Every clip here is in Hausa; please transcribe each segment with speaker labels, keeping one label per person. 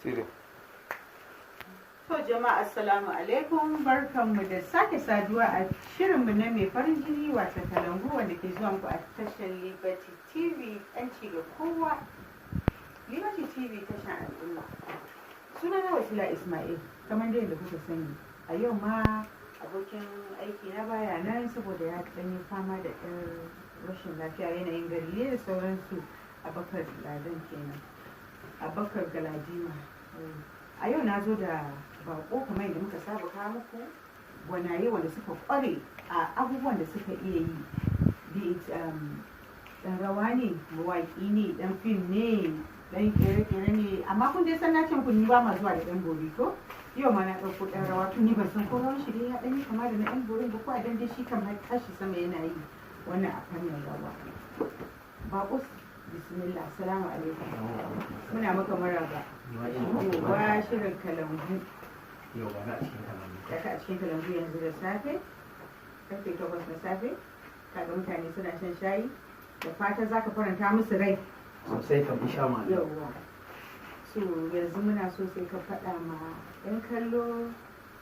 Speaker 1: Sire.
Speaker 2: To jama'a, assalamu alaikum, barkanmu da sake saduwa a shirinmu na mai farin jini, wata Kalangu, wanda ke zuwa muku a tashar Liberty TV, 'yanci ga kowa. Liberty TV, tashar al'umma. Sunana Wasila Ismail, kamar dai yadda kuka sani. A yau ma abokin aiki na baya nan saboda ya ɗan yi fama da ɗan rashin lafiya, yanayin gari ne da sauransu. Abakar Ladan kenan. Abakar Galadima. A yau na zo da bako kamar yadda muka saba kawo muku gwanaye wanda suka kware a abubuwan da suka iya yi, be it dan rawa ne, mawaƙi ne, dan fim ne, dan kere-kere ne. Amma kun dai san na ce muku ni ba ma zuwa da dan bori. Ko yau ma na ɗauko ɗan rawa. Tun ni ban san ko rawan shi dai ya ɗan yi kama da na ɗan borin ba, ko a dan dai shi kam har tashi sama yana yi wannan a fannin rawa. Bako, bismillah, assalamu alaikum, muna maka maraba shigowa shirin Kalangu.
Speaker 3: Yau ba na cikin Kalangu.
Speaker 2: Da ka a cikin Kalangu yanzu da safe, karfe 8 na safe, kaga mutane suna shan shayi, da fatan zaka faranta musu rai.
Speaker 3: Sosai kam, insha Allah.
Speaker 2: Yauwa, so yanzu muna so sai ka faɗa ma 'yan kallo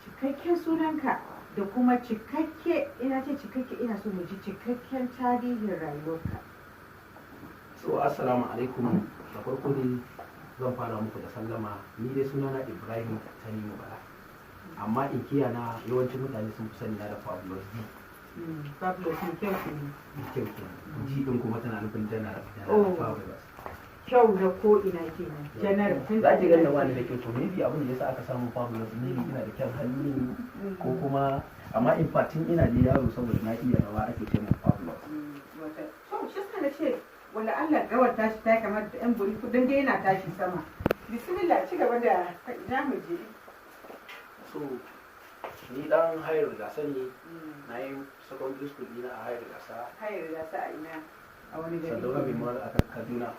Speaker 2: cikakken sunanka da kuma cikakke, ina ce cikakke, ina so mu ji cikakken tarihin rayuwarka.
Speaker 3: So assalamu alaikum. Da farko dai zan fara muku da sallama. Ni dai sunana Ibrahim Tanimu Bala. Amma inkiya na, yawancin mutane sun fi sani na da Fabulous D.
Speaker 2: Fabulous ne, kyau kenan.
Speaker 3: Kyau kenan. G din kuma tana nufin General.
Speaker 2: Oh.
Speaker 3: Fabulous.
Speaker 2: Kyau na ko ina kenan, janar tun.
Speaker 3: Za ki ganna wani da kyau, to maybe abin da yasa aka samu Fabulous, maybe ina da kyan hali ne ko kuma, amma in fact tun ina da yaro, saboda na iya rawa ake ce min Fabulous.
Speaker 2: To shi sa na ce wala Allah rawar tashi ta kamar da yan buri dan dai yana tashi sama. Bismillah, ci gaba da ina mu je.
Speaker 3: So ni dan Hayar Gasa ne. Na yi secondary school dina a Hayar Gasa.
Speaker 2: Hayar Gasa a ina, a wani gari?
Speaker 3: Sardauna Memorial a Kaduna,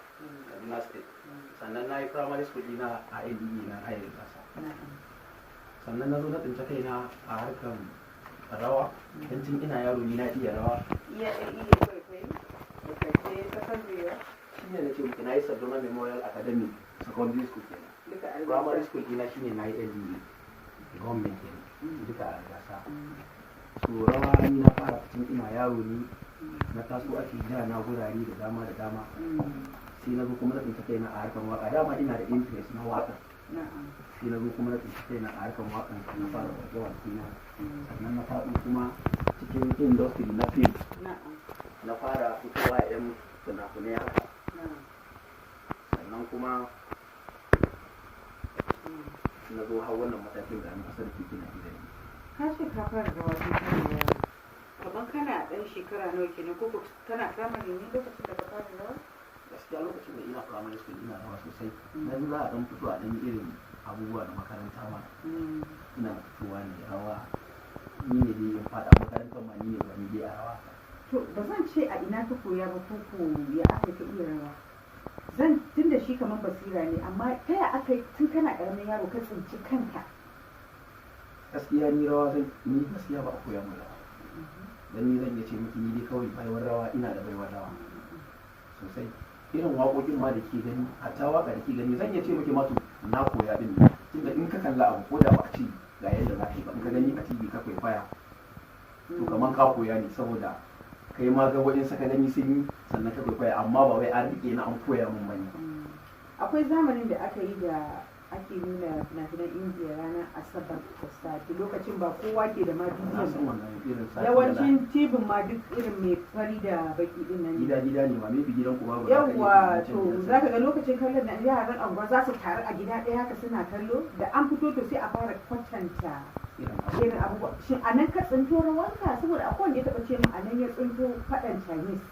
Speaker 3: Kaduna State. Sannan na yi primary school dina a LEA na Hayar Gasa. Sannan na zo na tsinci kaina a harkar rawa don tun ina yaro ni na iya rawa.
Speaker 2: Iya iya kawai kai baka je secondary ba?
Speaker 3: Shi ne na ce muku na yi Sardauna Memorial Academy secondary school kenan.
Speaker 2: Duka a
Speaker 3: Primary school dina shine na yi LEA government kenan, duka a Gasa. So rawa ni na fara tun ina yaro ne. Na taso ake ja na gurare da dama da dama, sai na zo kuma na tsinci kaina a harkar waka. Dama ina da interest na waka. Sai na zo kuma na tsinci kaina a harkar wakan, na fara wake wake na. Sannan na faɗo kuma cikin industry na film. Na fara fitowa a yan fina-finai haka. Sannan kuma na zo har wannan matakin da na kusa da keke na gidan.
Speaker 2: Ka ce ka fara rawa tun kana yaro, kaman kana ɗan shekara nawa kenan, ko kana primary ne lokacin da ka fara rawa?
Speaker 3: Gaskiya lokacin da ina primary school ina rawa sosai. Na za a dan fito a dan irin abubuwa na makaranta ma, ina fitowa ne rawa. Ni ne dai in faɗa makarantar ma, ni ne gwani dai a rawa.
Speaker 2: To ba zan ce a ina ka koya ba ko ko ya aka ka iya rawa, zan tun da shi kamar basira ne, amma ta ya aka yi tun kana ƙaramin yaro ka tsinci kanka?
Speaker 3: Gaskiya ni rawa zan ni gaskiya ba a koya min rawa. Dan ni zan iya ce miki ni dai kawai baiwar rawa, ina da baiwar rawa sosai. Irin waƙoƙin ma da ke gani, hatta waƙa da ke gani, zan iya ce miki ma to na koya din ne. Tunda in ka kalla abu, ko da ba a ce ga yadda za ka yi ba, in ka gani a TV ka kwaikwaya, to kaman ka koya ne, saboda kai ma ga wajen saka gani sun yi sannan ka kwaikwaya. Amma ba wai an riƙe na an koya mun bane.
Speaker 2: Akwai zamanin da aka yi da ake nuna fina-finan Indiya ranar Asabar da safe, lokacin ba kowa ke da ma
Speaker 3: Na san
Speaker 2: bidiyon.
Speaker 3: Wannan irin sati da
Speaker 2: Yawancin tibin ma duk irin mai fari da baki din nan ne.
Speaker 3: Gida gida ne ma, maybe gidan ku babu, za ka iya
Speaker 2: Yawwa.
Speaker 3: tunanin
Speaker 2: To
Speaker 3: can gidan.
Speaker 2: za ka ga lokacin kallon nan yaran anguwa za su taru a gida ɗaya haka suna kallo, da an fito to sai a fara kwatanta
Speaker 3: irin abu.
Speaker 2: Irin abubuwa. Shin a nan ka tsinto rawanka? Saboda akwai wanda ya taɓa ce min a nan ya tsinto faɗan Chinese,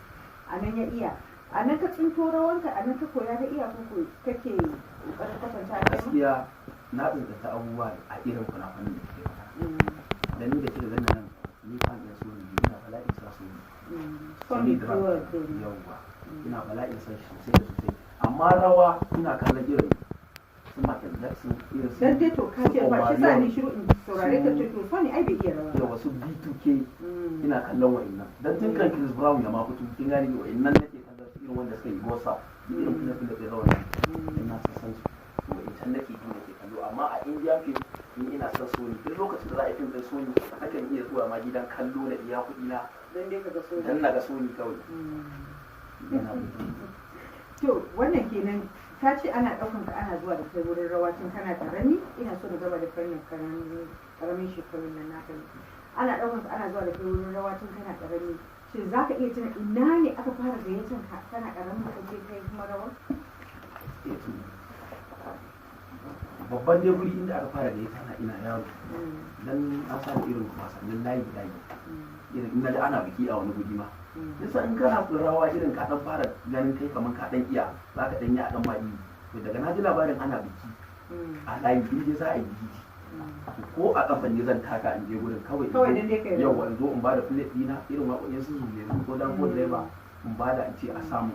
Speaker 2: a nan ya iya. A nan ka tsinto rawanka, a nan ka koya ka iya, ko kake ƙoƙarin kwatanta a kai ma?
Speaker 3: Gaskiya na tsinta abubuwa a irin fina-finan da ke faɗa. Da ni da kika gani nan, ni fan ɗin Sony ne, ina bala'in sa Sony.
Speaker 2: Sony
Speaker 3: Drag.
Speaker 2: Dual kenan.
Speaker 3: Yawwa, ina bala'in san shi sosai da sosai. Amma rawa ina kallon irin su Michael Jackson, irin su
Speaker 2: Dan dai to ka ce ba shi sa ni shiru in saurare ka, ce to Sony ai bai iya rawa ba.
Speaker 3: Yawa, su B2K, ina kallon wa'innan. Dan tun kan Chris Brown ya ma fito, kin gane, wa'innan nake kallon su, irin wanda suka yi gosa, irin fina-fina ɗin rawan nan. Ina san su, to wa'incan nake bi nake Lokacin da za a yi fim din Sony, nakan iya zuwa ma gidan kallo na biya kuɗi na
Speaker 2: Dan dai ka ga Sony.
Speaker 3: Dan na ga Sony kawai. Yana burge ni.
Speaker 2: To wannan kenan. Ka ce ana ɗaukan ka ana zuwa da kai wurin rawa tun kana karami. Ina so na gaba da fannin karamin shekarun nan naka ne. Ana ɗaukan ka ana zuwa da kai wurin rawa tun kana karami. Shin za ka iya tuna ina ne aka fara gayyatar ka kana karamin ka je kai kuma rawa?
Speaker 3: Eh, to, babban dai guri inda aka fara gayyata na ina yaro, dan na samu irin wasannin layi layi, irin in naji ana biki a wani guri ma, yasa in kana rawa irin ka dan fara ganin kai kaman ka dan iya, za ka dan yi a dan ma iyo. To daga na ji labarin ana biki a layi, in dai za a yi biki, to ko a kafa ne zan taka in je gurin kawai in
Speaker 2: Kawai
Speaker 3: zo.
Speaker 2: dan dai kai rawa.
Speaker 3: Yauwa, in zo in bada plate dina, irin waƙoƙin su zule ko dan ko driver, in bada in ce a samu,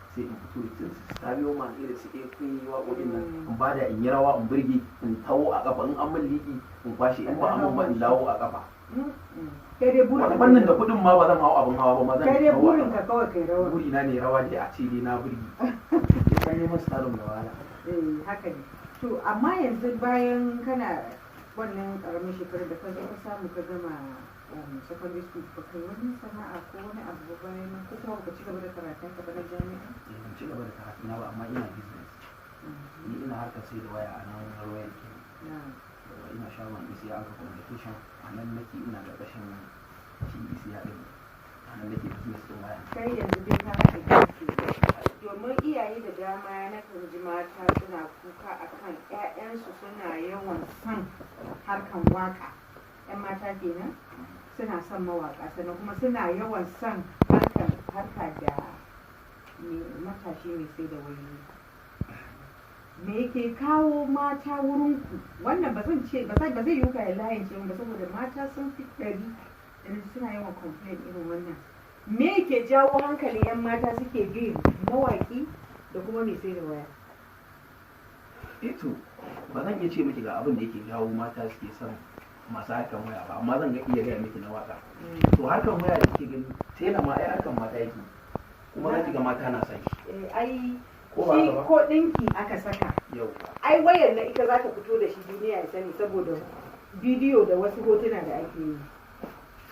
Speaker 3: sai in fito da su Stabio Man, irin su Ekwe, waƙoƙin nan, in bada in yi rawa in burge, in tawo a kafa. In an min liƙi in kwashe, in ba a min ba in dawo a kafa.
Speaker 2: Kai dai burin
Speaker 3: Wani fannin da kuɗin ma ba zan hau abin hawa ba ma, zan
Speaker 2: Kai dai
Speaker 3: tawo a
Speaker 2: burin ka
Speaker 3: kafa.
Speaker 2: kawai kai rawa.
Speaker 3: Buri na ne rawa dai, a ce dai na burge. San neman stardom da wahala.
Speaker 2: Eh, haka ne. To amma yanzu bayan kana wannan karamin shekarar da ka zo ka samu ka gama secondary school, ba kai wani sana'a ko wani abu ba bayan nan, ko kuma baka ci gaba da karatun ka ba na jami'a?
Speaker 3: Eh, ban ci gaba da karatu na ba, amma ina business. Ni ina harkar sai da waya a nan Royal kenan. Ina shagon Isiya Anka Communication, a nan nake, ina ƙarƙashin shi Isiya ɗin, a nan nake business ɗin waya.
Speaker 2: Kai yanzu dai ka haɗa gefe, domin iyaye da dama na kan ji mata suna kuka akan 'ya'yansu suna yawan son harkan waka, 'yan mata kenan, suna son mawaka, sannan kuma suna yawan son harkan harka da matashi mai sai da wayoyi. Me yake kawo mata wurinku? Wannan ba zan ce ba zai yiwu ka layin ce ba, saboda mata sun fi 100 da suna yawan complain irin wannan. Me yake jawo hankalin 'yan mata suke bin mawaki da kuma mai sai da waya?
Speaker 3: Eh, to ba zan iya ce miki ga abin da yake jawo mata suke son masu harkan waya ba, amma zan ga iya gaya miki na waka. To harkan waya da kike gani, tela ma ai harkan mata yake, kuma za ki ga mata na son shi.
Speaker 2: Eh, ai
Speaker 3: Ko ba
Speaker 2: shi
Speaker 3: haka ba?
Speaker 2: ko ɗinki aka saka,
Speaker 3: Yau.
Speaker 2: Ai wayar na ita za ta fito da shi duniya ya sani, saboda bidiyo da wasu hotuna da ake yi.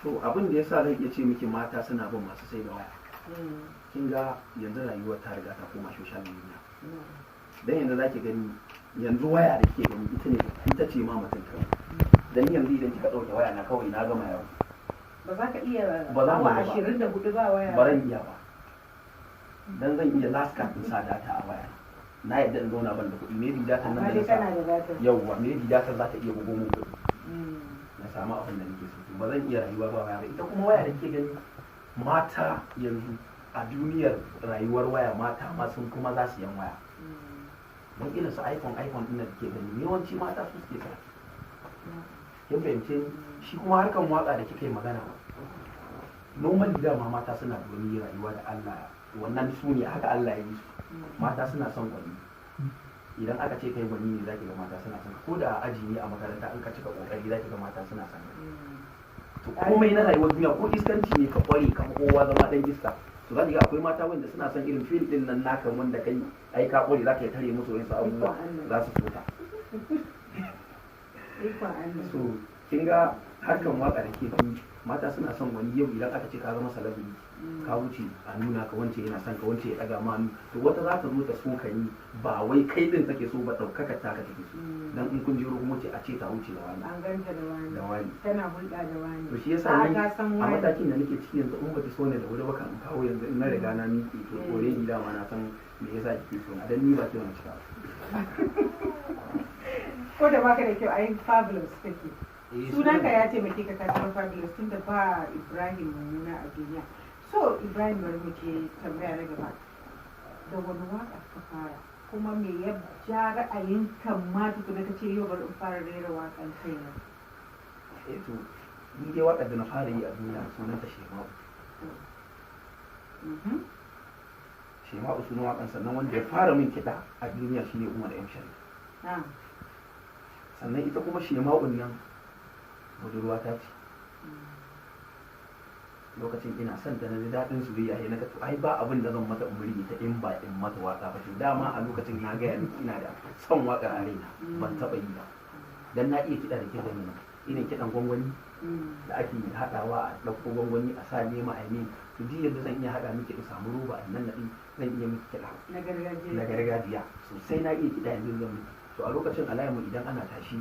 Speaker 3: To abin da yasa zan iya ce miki mata suna bin masu sai da waya, kin ga yanzu rayuwar ta riga ta koma social media. Dan yanzu zaki gani, yanzu waya da kike gani ita ne, ita ce ma mutum kawai. Dan yanzu idan kika dauke waya na kawai, na gama yawo.
Speaker 2: Ba za ka iya
Speaker 3: Ba za mu
Speaker 2: awa
Speaker 3: ba.
Speaker 2: 24 ba waya.
Speaker 3: Ba zan iya ba, dan zan iya last card in sa data a waya na, yadda in zauna ban da kuɗi, maybe data nan
Speaker 2: Amma
Speaker 3: da
Speaker 2: dai
Speaker 3: na sa
Speaker 2: kana da data.
Speaker 3: Yawwa, maybe data za ta iya bugo mun kuɗi na samu abin da nake so. Ba zan iya rayuwa ba waya ba. Ita kuma waya da ke gani, mata yanzu a duniyar rayuwar waya, mata ma sun kuma za su yan waya, don irin su iPhone, iPhone ɗin da ke gani, yawanci mata su suke saya. Kin fahimce ni? Shi kuma harkan waka da kika yi magana, normally dama mata suna da wani rayuwa da Allah, wannan su ne haka Allah ya yi su. Mata suna son gwani. Idan aka ce kai gwani ne, zaki ga mata suna son ka. Ko da a aji ne a makaranta, in ka cika kokari, zaki ga mata suna son ka. To komai na rayuwar duniya, ko iskanci ne ka kware ka fi kowa zama dan iska, to zaki ga akwai mata wanda suna son irin feel din nan naka, wanda kai ai ka kware, zaka yi tare musu wasu abubuwa, za su so ka.
Speaker 2: Ikon Allah.
Speaker 3: So kin ga harkan waka da ke gani, mata suna son wani. Yau idan aka ce ka zama celebrity, ka wuce a nuna ka, wance yana son ka, wance ya daga ma hannu, to wata za ta zo ta so ka, ni ba wai kai din take so ba, ɗaukaka taka take so. Dan in kun jiro kuma ce a ce ta wuce da wani.
Speaker 2: An ganta da wani.
Speaker 3: Da wani.
Speaker 2: Tana hulɗa da wani.
Speaker 3: To shi yasa
Speaker 2: A'a,
Speaker 3: ni
Speaker 2: ta san
Speaker 3: a
Speaker 2: wani.
Speaker 3: matakin da nake ciki yanzu, in baki so ne da wuri ba, kan in kawo yanzu in na riga na miƙe, to already dama na san me yasa kike so na, dan ni ba kiwon na cika ba.
Speaker 2: Ko da baka da kyau, ai fabulous kake.
Speaker 3: Eh,
Speaker 2: Sunanka ya taimake ka, ka zama fabulous, tunda ba Ibrahim mummuna a duniya. So Ibrahim, bari mu je tambaya na gaba. Da wani waka ka fara, kuma me ya ja ra'ayinka ma tukuna ka ce yau bari in fara rera waƙan kaina?
Speaker 3: Eh, to ni dai waƙar da na fara yi a duniya sunanta Shema'u. Shema'u sunan waƙan. Sannan wanda ya fara min kiɗa a duniya shine Umar M Sharif. Sannan ita kuma Shema'un nan budurwata ce. Lokacin ina son ta, na ji daɗin soyayya, sai na ga to ai ba abin da zan mata in burge ta in ba in mata waka ba. To dama a lokacin na gaya miki ina da son waƙar a raina, ban taɓa yi ba, dan na iya kiɗa da ke gani na. Irin kiɗan gwangwani da ake haɗawa, a ɗauko gwangwani a sa lema a yi, to duk yadda zan iya haɗa miki in samu roba a nan naɗi, zan iya miki kiɗa.
Speaker 2: Na gargajiya.
Speaker 3: Na gargajiya sosai, na iya kiɗa yanzu zan miki. To a lokacin a layinmu idan ana tashi,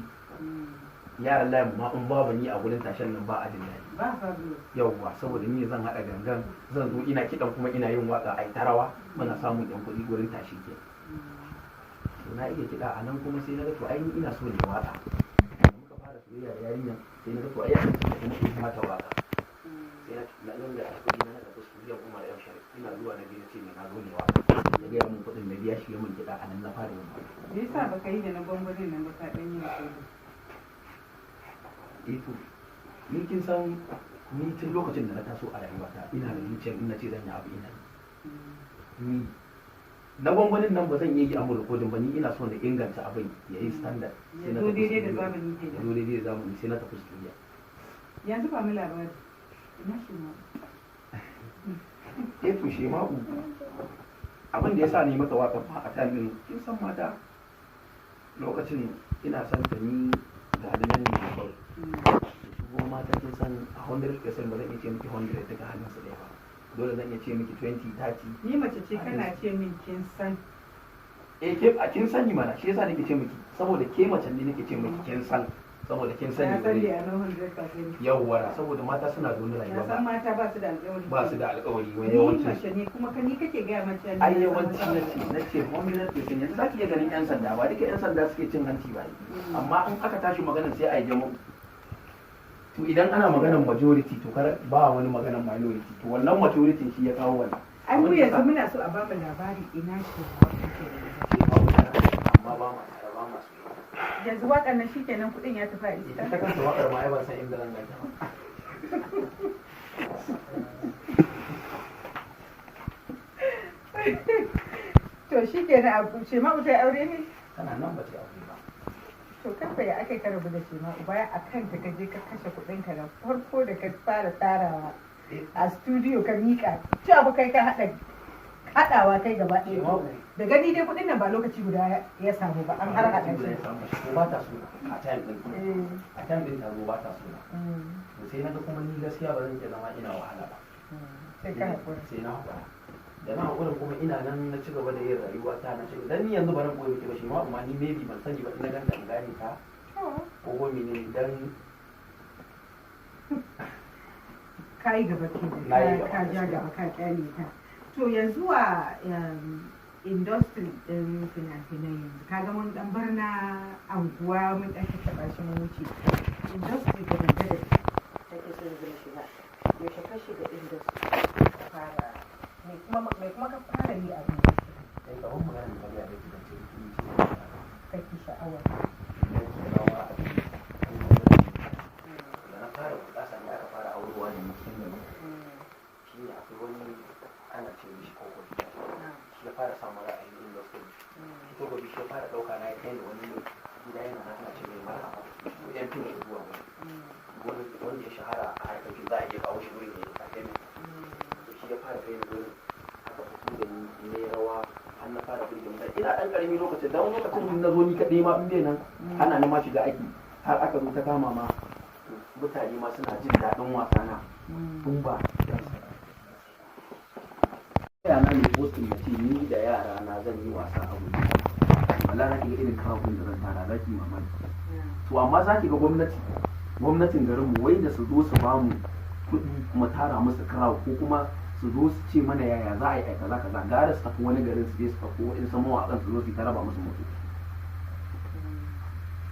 Speaker 3: yaran layinmu ma in babu ni a gurin tashen nan ba a jin daɗi.
Speaker 2: Ba fabulous.
Speaker 3: Yauwa, saboda ni zan haɗa gangan, zan zo ina kiɗan kuma ina yin waƙa, a yi ta rawa, muna samun yan kuɗi gurin tashi ke. To na iya kiɗa a nan, kuma sai na ga to ai ni ina so ne waƙa. Da muka fara soyayya da yarinya, sai na ga to ai ya kamata kuma in mata waƙa. Sai na nan da kuɗi na tafi studio Umar M Sharif. Ina zuwa na je na ce me na zo ne waƙa, ya gaya mun kuɗin, na biya shi, ya mun kiɗa. A nan na fara yin waƙa.
Speaker 2: Me yasa baka yi da na gwangwanin nan ba, ka ɗan yi recording?
Speaker 3: Eh, to ni kin san ni tun lokacin da na taso a rayuwata ina da zuciyar in na ce zan yi abu ina yi. Ni na gwangwanin nan ba zan iya yi a recording ba, ni ina so na inganta abin ya yi standard. Sai
Speaker 2: Ya
Speaker 3: na
Speaker 2: zo
Speaker 3: tafi
Speaker 2: daidai da
Speaker 3: studio.
Speaker 2: zamani
Speaker 3: Ya
Speaker 2: kenan.
Speaker 3: zo daidai da zamani, sai na tafi studio.
Speaker 2: Yanzu ba mu labari. Ina shi ma.
Speaker 3: Eh, to Shema'u, abin da ya sa ni mata waƙa fa a time din, kin san mata lokacin ina son ta, ni ga ni nan ne kawai. Su kuma mata kin san a 100% ba zan iya ce miki 100 duka halin su ɗaya ba, dole zan iya ce miki 20, 30.
Speaker 2: Ni mace ce, kana ce min kin san.
Speaker 3: Eh, ke a kin sani mana, shi yasa nake ce miki, saboda ke mace ne nake ce miki kin san, saboda kin sani.
Speaker 2: Na san dai a nan 100%.
Speaker 3: Yawwara, saboda mata suna da wani
Speaker 2: Na
Speaker 3: rayuwa
Speaker 2: san
Speaker 3: ba
Speaker 2: mata ba su da alƙawari.
Speaker 3: ba su da alƙawari wani
Speaker 2: Ni
Speaker 3: yawancin
Speaker 2: mace ne kuma ka ni kake gaya mace ni
Speaker 3: ai
Speaker 2: na san
Speaker 3: yawanci
Speaker 2: mata.
Speaker 3: Na ce 100%. Yanzu zaki iya ganin yan sanda, ba duka yan sanda suke cin hanci ba, amma in aka tashi maganar sai a yi jama'u. To idan ana maganar majority, to kar ba wani maganar minority, to wannan majority shi ya kawo wannan.
Speaker 2: Ai mu
Speaker 3: Abin da
Speaker 2: yanzu muna so a bamu labari ina shi
Speaker 3: amma ba ma tare, ba ma soyayya.
Speaker 2: Yanzu waƙar nan shikenan, kuɗin ya tafi a iska.
Speaker 3: Ita kanta waƙar ma ai ban san inda zan ganta ba.
Speaker 2: To shikenan, abu Shema'u ta yi aure ne?
Speaker 3: Tana nan, ba ta yi aure ba.
Speaker 2: To kai fa ya aka yi ka rabu da Shema'u bayan a kanta ka je ka kashe kuɗin ka na farko da ka fara tarawa a studio ka miƙa cewa ba kai ka haɗa haɗawa kai gaba ɗaya?
Speaker 3: Shema'u
Speaker 2: Da gani dai kuɗin nan ba lokaci guda ya samu ba, an har haɗa
Speaker 3: guda ya
Speaker 2: shi.
Speaker 3: samu shi ko ba ta so a time din.
Speaker 2: Eh,
Speaker 3: A time din ta zo ba ta so na.
Speaker 2: mm,
Speaker 3: To sai na ga kuma ni gaskiya ba zan iya zama ina wahala ba.
Speaker 2: Sai ka haƙura.
Speaker 3: Sai na haƙura. Da na haƙura kuma ina nan na ci gaba da yin rayuwa ta, na ci dan ni yanzu ba ran koyi miki ba shi ma, amma ni maybe ban sani ba in na ganta in gane ta ko ko menene dan
Speaker 2: Ka yi gaba kenan.
Speaker 3: Na yi gaba,
Speaker 2: Ka ja
Speaker 3: gaskiya.
Speaker 2: gaba, ka kyale ta. To yanzu a industry din fina-finai yanzu, ka ga mun dan bar na anguwa, mun dan taɓa shi mun wuce industry da dangane kake so yanzu mu shiga. Yaushe ka shiga industry, ka fara me kuma ka fara yi a industry?
Speaker 3: Eh, kamar magana da ga yake da ce ni ce
Speaker 2: Kake sha'awa?
Speaker 3: ne ke rawa a cikin da na fara bunƙasa ne aka fara aurewa da ni cikin gari. Shi ne akwai wani ana ce mishi Kogobi, shi ya fara samun ra'ayin industry. Shi Kogobi shi ya fara ɗauka na ya kai ni wani gida yana nan ana ce mai Marhaba, ko yan fim ke zuwa wani wanda ya shahara a harkar fim, za a iya kawo shi wurin ya yi entertainment. To shi ya fara kai ni wurin, aka fito da ni ne rawa har na fara burge mutane. Ina ɗan ƙarami lokacin, dan wani lokacin in na zo ni kaɗai ma in bai nan ana ni ma shiga aiki, har aka zo ta kama ma mutane ma suna jin daɗin wasa na tun ba yana ne postin na ce ni da yara na zan yi wasa a wuri, wala na ga irin kawun da zan tara, zaki mamaki. To amma za ki ga gwamnatin garinmu wai da su zo su ba mu kuɗi mu tara musu crowd, ko kuma su zo su ce mana yaya za a yi ai kaza kaza, gara su tafi wani garin su je su tafi wa'in sama waƙan su zo su yi ta raba musu motoci.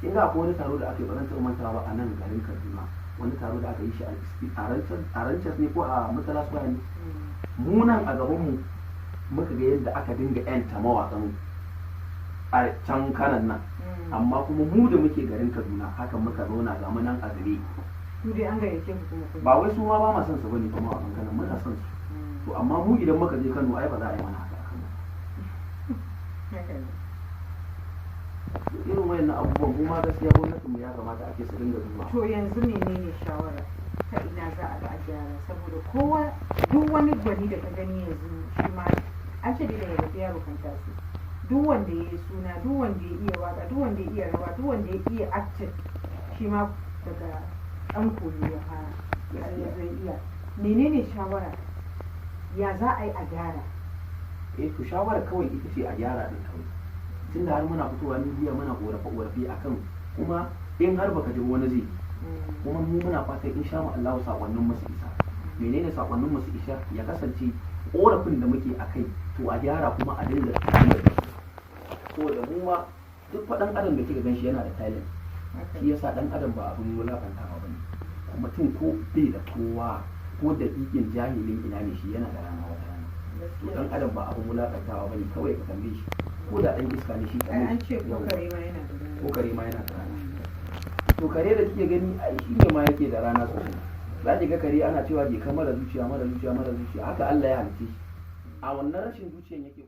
Speaker 3: Kin ga akwai wani taro da aka yi, ba zan taɓa mantawa ba, a nan garin Kaduna, wani taro da aka yi shi a Ranchers ne ko a Murtala Square ne. Mu nan a gaban mu muka ga yadda aka dinga yanta mawaƙan a can kanan nan, amma kuma mu da muke garin Kaduna haka muka zauna ga mu nan a zube.
Speaker 2: Ku dai an gayyace ku kuma kun
Speaker 3: Ba wai su ma ba ma son su bane ba, mawaƙan kanan muna son su. To amma mu idan muka je Kano ai ba za a yi mana haka a Kano.
Speaker 2: Haka ne.
Speaker 3: Irin wayannan abubuwan mu ma gaskiya gwamnatin mu ya kamata ake su dinga duba.
Speaker 2: To yanzu menene shawara, ta ina za a ga a gyara? Saboda kowa, duk wani gwani da ka gani yanzu, shi ma an ce dai da rarrafe yaro kan taso. Duk wanda ya yi suna, duk wanda ya iya waka, duk wanda ya iya rawa, duk wanda ya iya acting, shi ma Daga ɗan koyo ya fara har ya zai iya. Menene shawara? Ya za a yi a gyara?
Speaker 3: Eh, to, shawara kawai ita ce a gyara din kawai, tunda har muna fitowa midiya muna korafe korafe akan, kuma in har baka ji wani zai, kuma mu muna fatan insha Allah sakonnin mu su isa. Menene sakonnin mu su isa? Ya kasance korafin da muke akai, to a gyara kuma a dinga saboda mu ma duk faɗan adam da kika ganshi yana da talent. Shi yasa dan adam ba abin wulakantawa bane. Mutum ko bai da kowa, ko da ikin jahilin ina ne, shi yana da rana wata rana. To, dan adam ba abin wulakantawa bane. Kawai ka kalle shi, ko da dan iska ne shi.
Speaker 2: Ai an ce ko kare ma yana da rana.
Speaker 3: Ko kare ma yana da rana. To, kare da kike gani, ai shi ne ma yake da rana sosai. Za ki ga kare ana cewa je ka mara zuciya, mara zuciya, mara zuciya. Haka Allah ya halicce shi, a wannan rashin zuciyan yake.